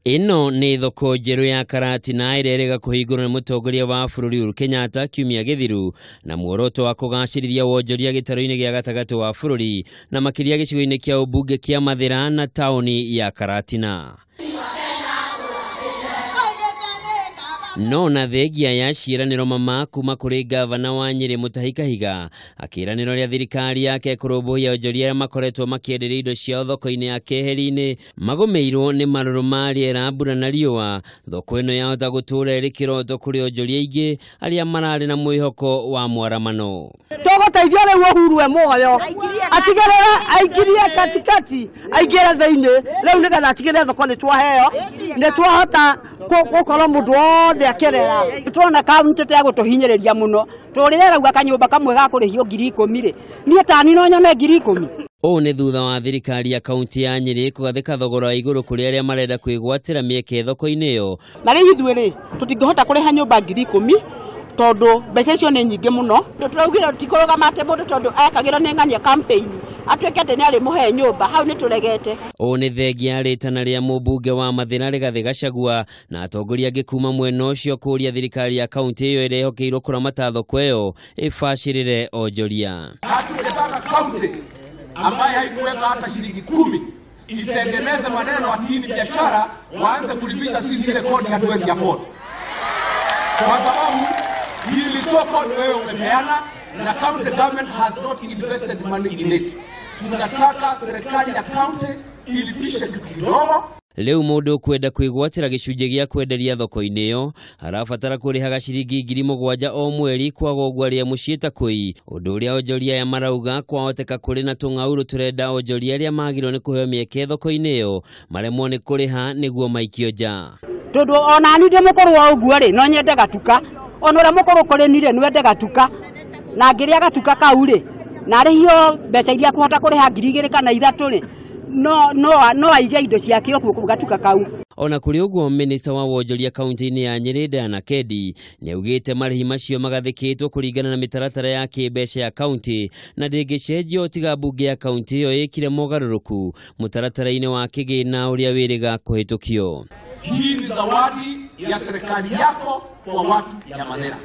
Ĩno nĩ thoko njerũ ya Karatina ĩrĩa ĩrĩga kũhingũrwo nĩ mũtongoria wa bũrũri Uhuru Kenyatta kiumia gĩthiru na muoroto wa kũgacĩrithia wonjoria gĩtarũ-inĩ gĩa gatagatĩ wa bũrũri na makĩria gĩcigo-inĩ kĩa ũmbunge kĩa Mathĩra na taũni ya Karatina. No na thengia ya ciĩranĩro mama kuma kũrĩ gavana wa Nyĩrĩ Mutahi Kahiga akĩĩranĩro rĩa thirikari yake kũrũmbũiya onjoria arĩa makoretwo makĩenderia indo ciao thoko-inĩ ya keheri-inĩ magũmĩirwo nĩ marũrũ ma rĩera, mbura na riũa. Thoko ĩno yahota gũtũũra ĩrĩ kĩroto kũrĩ onjoria aingĩ arĩa mararĩ na mwĩhoko wa mwaramano. Tũgũteithio rĩu Uhuru e muoyo atigĩrĩre aingirie katikati aingĩre thĩinĩ rĩu nĩgetha atigĩrĩre thoko nĩ twaheo nĩ twahota gũkorwo mũndũ wothe akerera. Tuona kaunti ta gũtũhinyĩrĩria mũno tũrĩre rauga kanyũmba kamwe ga kũrĩhio 10,000 rĩ niĩ tani no nyone 10,000. Ũũ nĩ thutha wa thirikari ya kaunti ya Nyĩrĩ kũgathĩka thogora wa igũrũ kũrĩ arĩa marenda kwĩgwatĩra mĩeke thoko-inĩ ĩyo. Na rĩu ithuĩ rĩ tũtingĩhota kũrĩha nyũmba 10,000 tondũ mbeca icio nĩ nyingĩ mũno. Tũraugire tikũrũgama atĩ mũndũ tondũ ekagĩrwo nĩ ng'ania campaign atuĩke atĩ nĩ arĩmũhe nyũmba, hau nĩ tũregete. Ũũ nĩ thengia rĩtana rĩa mũmbunge wa Mathĩra Rigathĩ Gachagua na atongoria angĩ kuma mwena ũcio kũũria thirikari ya kaunti ĩyo ĩrĩa ĩhokeirwo kũramata thoko ĩyo ĩbacĩrĩre onjoria. Hatungetaka kaunti ambaye haikuweka hata shilingi 10 itengeneze maneno ati hii ni biashara, waanze kulipisha sisi ile kodi hatuwezi afford, kwa sababu hili soko ni wewe umepeana na county government has not invested money in it. Tunataka serikali ya county ilipishe kitu kidogo. Rĩu mũndũ kwenda kwĩgwatĩra gĩcunjĩ gĩa kwenderia thoko-inĩ ĩyo arabatara kũrĩhaga ciringi 7,000 o mweri kwaga ũguo arĩa mũciĩ ta kũi, ũndũ ũrĩa onjoria aya marauga kwahoteka kũrĩ na tũng'aurũ tũrenda onjoria arĩa magĩrĩirwo nĩ kũheo mĩeke thoko-inĩ ĩyo maremwo nĩ kũrĩha nĩguo maikio nja. Tondũ onani ndĩ mũkũrũ wa ũguo rĩ no nyende gatuka, ona ũrĩa mũkũrũ kũrĩ ni rĩ nĩwende gatuka, na ngĩrĩa gatuka kau rĩ na arĩhio mbeca iria akũhota kũrĩha 2,000 kana 3 rĩ no aige indo ciake okuo kũu gatuka kau. Ona kũrĩ ũguo minista wa wonjoria kaunti-inĩ ya Nyĩrĩ Diana Kendi nĩaugĩte marĩhi macio magathĩkĩtwo kũringana na mĩtaratara ya kĩmbeca ya kaunti na ndĩngĩcenjio tiga mbunge ya kaunti ĩyo ĩkire mogarũrũku mũtaratara-inĩ wa kĩgĩna ũrĩa wĩrĩga kũhĩtũkio. Hii ni zawadi ya serikali yako kwa watu ya Mathĩra.